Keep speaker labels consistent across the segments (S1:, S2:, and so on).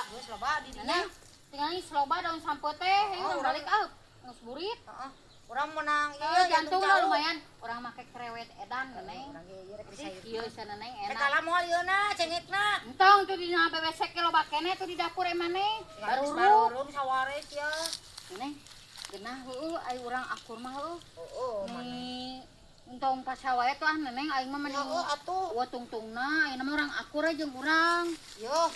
S1: Geus loba di dinya.
S2: Neneng, tinggal loba daun sampeu teh, hayu
S1: Oh,
S2: urang balik ah. Geus burit.
S1: Heeh. Urang menang
S2: Eh,
S1: ieu
S2: jantung lah lumayan. Urang make krewet edan, Neneng.
S1: Urang ge ieu rek disayur.
S2: Ieu cenah, Neneng,
S1: Rek
S2: enak.
S1: kalah moal ieu na cengekna.
S2: Entong tuh di bewesek ke loba keneh tuh di dapur emane.
S1: Baru
S2: Baru
S1: baru sawares ya.
S2: Neneng, genah heueuh ai urang akur mah heueuh.
S1: Heeh, mana.
S2: Nih, entong pasea wae tuh ah, Neneng, aing mah mending
S1: Heeh atuh.
S2: Wah, tungtungna, ayeuna mah urang akur aja jeung urang.
S1: Yo.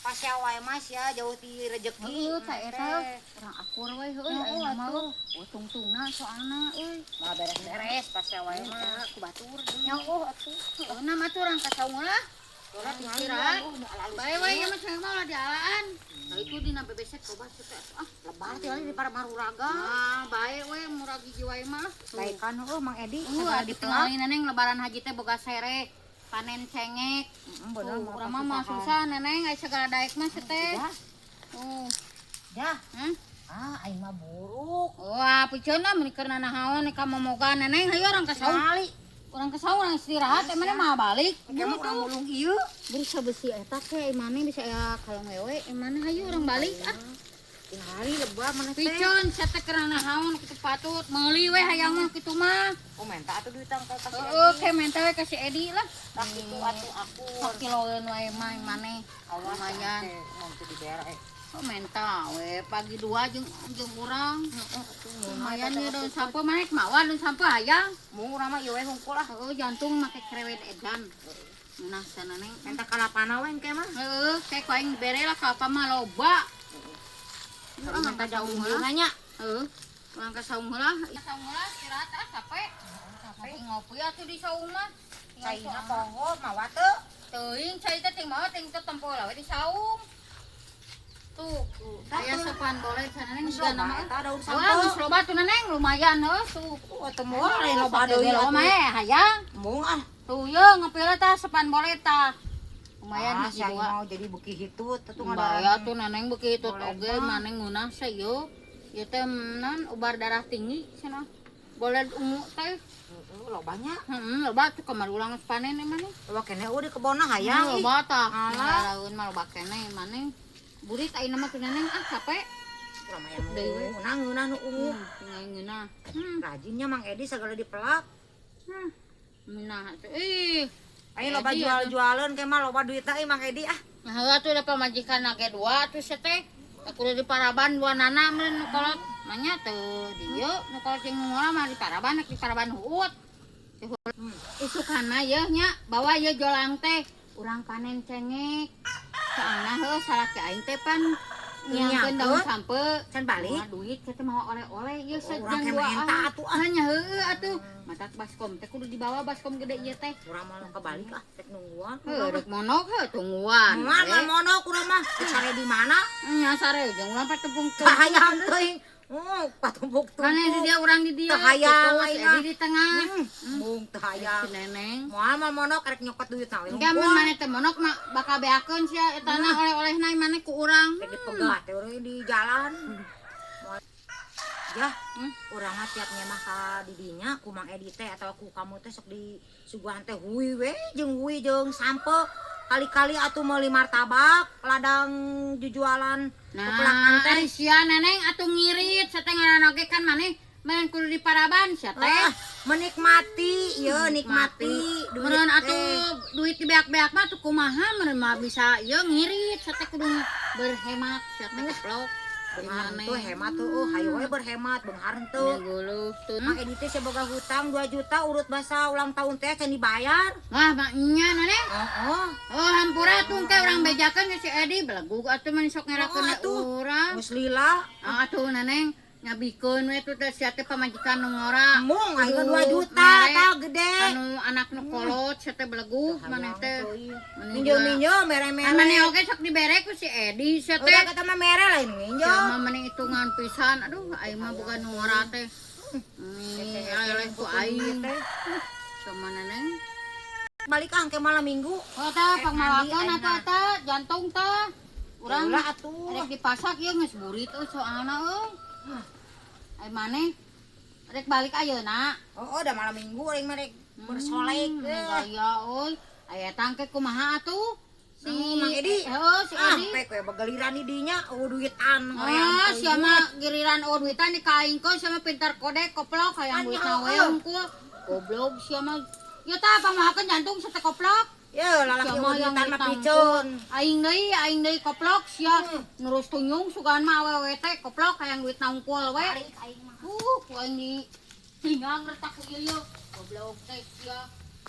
S1: Pasea wae mas ya jauh ti rejeki.
S2: Heueuh, ta eta urang akur we heueuh
S1: Heeh,
S2: ayeuna mah.
S1: atuh.
S2: Wah, tungtungna soalna euy.
S1: Mah beres-beres pasea wae mah.
S2: Mah ku batur.
S1: Nya oh atuh.
S2: Heueuh na mah tuh urang ka saung lah.
S1: Urang
S2: Istirahat. Bae we ieu mah saya mah ulah dialaan. Nah, itu dina bebesek coba teh ah.
S1: Lebar teh di para maruraga.
S2: Ah, bae we murah gigi wae mah lah.
S1: Baik kan heueuh Mang Edi
S2: Segala ditinggalin, Neneng, lebaran haji teh boga sere panen cengek.
S1: Heeh, bener.
S2: Tuh, urang mah mah susah, Neneng, ai segala daek mah teh. Tuh.
S1: Dah.
S2: Hmm?
S1: Ah, aing mah buruk.
S2: Wah, piceuna mun keur nanahaon ka momoga, Neneng, hayu urang ka saung.
S1: Sekali.
S2: Urang ka saung, urang istirahat, emangnya mah balik.
S1: Engke mah urang mulung ieu.
S2: Bisa besi eta ke imane bisa ya kalong wewe imane, hayu urang balik ah.
S1: Tingali lebah mana teh.
S2: Piceun sia teh keur nanahaon kitu, patut meuli we hayang mah kitu mah.
S1: Oh, menta atuh duit ka si
S2: Heeh,
S1: Edi.
S2: ke menta we ka si Edi lah.
S1: Tah kitu atuh akur.
S2: Sakiloeun wae mah imane.
S1: Awas
S2: Lumayan.
S1: Mau teu dibere.
S2: Oh, menta we pagi dua jeung jeung urang. Lumayan ya daun sampeu maneh mawa daun sampeu hayang.
S1: Mau urang mah ieu we hungkul ah.
S2: Heeh, jantung make krewet edan. Nah, sana, Neng.
S1: Menta kalapana we engke mah.
S2: Heeh, kayak ku aing dibere lah kalapa mah loba. Urang
S1: Menta
S2: ka saung heula.
S1: jauh nya.
S2: Heeh. Urang ka saung heula. Saung heula istirahat ah, capek. Ngopi ngopi atuh di saung mah.
S1: Caina poho mawa teu?
S2: Teuing cai teh ting mawa ting teh tempo lah we di saung. Tuh, aya sepan boleh sana, Neng,
S1: Geus
S2: juga
S1: loba
S2: nama.
S1: eta daun
S2: Wah,
S1: sampeu.
S2: geus loba tuh, Neneng, lumayan heuh tuh.
S1: Oh, teu moal lain loba deui
S2: Loba
S1: atuh.
S2: mah eh, hayang.
S1: Mung ah.
S2: Tuh ye ngepilna tah sepan boleh tah. Lumayan
S1: Ah,
S2: hiji
S1: si aing
S2: dua.
S1: mau jadi beuki hitut atuh.
S2: Bahaya tuh, Neneng, beuki hitut
S1: Boleh
S2: oge
S1: mah.
S2: maneh ngeunah sayo. Ieu teh non ubar darah tinggi cenah. Boleh ungu teh.
S1: Heeh, lobanya.
S2: Heeh, loba tuh kamari ulang geus panen maneh.
S1: Loba keneh eueuh di kebonna hayang ih.
S2: Loba tah.
S1: Alah.
S2: Laun mah loba keneh maneh. Burit ayeuna mah tuh, Neneng, ah capek.
S1: Urang mah yang
S2: Deui we.
S1: ngeunah ngeunah nu ungu.
S2: Tinggal ngeunah.
S1: Rajinnya Mang Edi segala dipelak.
S2: Nah, tuh ih.
S1: Ayo loba
S2: Edi,
S1: jual-jualan ke mah loba duitna euy Mang Edi ah.
S2: Nah, heula tuh da pamajikan ge dua tuh sia teh. Aku udah di paraban dua nana meureun nu kolot. Manya teu dieu nu kolot jeung nu ngora mah di paraban, di paraban huut. Isukan mah yeuh nya bawa ye jolang teh urang panen cengek. Soalna heuh salaki aing teh pan nyiangkeun daun sampeu.
S1: Can balik.
S2: Mawa duit teh mawa oleh-oleh ieu
S1: Oh, urang
S2: sejang
S1: ke
S2: dua.
S1: menta atuh ah.
S2: Nya heueuh atuh. Matak baskom teh kudu dibawa, baskom gede ieu teh.
S1: Urang mah kebalik ah, rek nungguan.
S2: Heuh, rek monok heuh tungguan.
S1: Moal moal monok urang mah. Rek sare di mana?
S2: Nya sare jeung urang patumpung.
S1: Hayang teuing. Oh, patumpuk
S2: Kan di dia urang di dia.
S1: Teu hayang
S2: gitu, si
S1: aing mah.
S2: Edi di tengah.
S1: Bung teu hayang.
S2: Si Neneng.
S1: Moal moal monok rek nyokot duit na we.
S2: Engke mun maneh teh monok mah bakal beakeun sia etana oleh-olehna maneh ku urang.
S1: Rek dipegat teh urang di jalan. Moal. Ya, urang mah tiap nyemah ka didinya ku Mang Edi teh atau ku kamu teh sok di suguhan teh hui we jeung hui jeung sampe. Kali-kali atuh meuli martabak ladang jujualan
S2: Nah,
S1: pepelakan teh.
S2: ari sia, Neneng, atuh ngirit sia teh ngaranna oge kan maneh main kudu di paraban sia teh.
S1: Ah, menikmati, ye nikmati duit
S2: Meureun
S1: teh.
S2: atuh duit dibeak-beak mah tuh kumaha meureun mah bisa ieu ngirit sia teh, kudu berhemat sia teh, keplok.
S1: Beunghar tuh hemat tuh, oh, hayu we berhemat, beunghar henteu.
S2: Geuluh tuh.
S1: Mang Edi teh boga hutang 2 juta urut basa ulang tahun teh can dibayar.
S2: Wah, maknya, Neneng.
S1: Heeh.
S2: Oh, hampura tuh engke urang bejakeun ke si Edi, belegug atuh mah sok ngerakeun
S1: Oh, atuh.
S2: urang.
S1: Geus lila.
S2: Ah, atuh Neneng nyabikeun we tuh teh sia teh pamajikan nu ngora.
S1: Mung aing
S2: Kudu
S1: 2 juta
S2: mere
S1: tah gede.
S2: Anu anak nu kolot sia teh, belegug maneh teh. Meni
S1: Minjem-minjem mere-mere.
S2: Kan maneh oge sok dibere ku si Edi sia teh.
S1: Udah kata mah mere lain minjem.
S2: Sia mah meni hitungan pisan. Aduh, aing mah bukan nu ngora teh. Nih, eleh ku aing. Sama Neneng.
S1: Balik ah ke malam minggu.
S2: Oh, tah pangmawakeun atuh eta jantung tah. Urang
S1: Ulah atuh.
S2: rek dipasak ieu geus burit euy soalna euy. Ai maneh rek balik ayeuna?
S1: Oh, oh, udah malam minggu aing mah rek bersolek.
S2: Gaya euy. Aya tangke kumaha atuh? Si
S1: Mang Edi.
S2: Heeh, si
S1: Ah,
S2: Edi.
S1: pek we bagaliran di dinya eueuh duitan.
S2: Ah, sia mah giliran oh duitan dikaingkeun sia mah pintar kodek koplok hayang
S1: Anya,
S2: duitna we
S1: heueuh.
S2: hungkul. Goblok sia mah. Ya tah pamahakeun jantung sia teh koplok.
S1: Ya, lalaki
S2: Sia
S1: eueuh
S2: mah yang
S1: duitan mah
S2: duit
S1: piceun.
S2: Aing deui koplok sia. Nurus tunyung sugan mah awewe teh koplok hayang duitna hungkul we.
S1: Tarik aing mah.
S2: Ku aing di tinggal retak ku ieu. Goblok teh sia.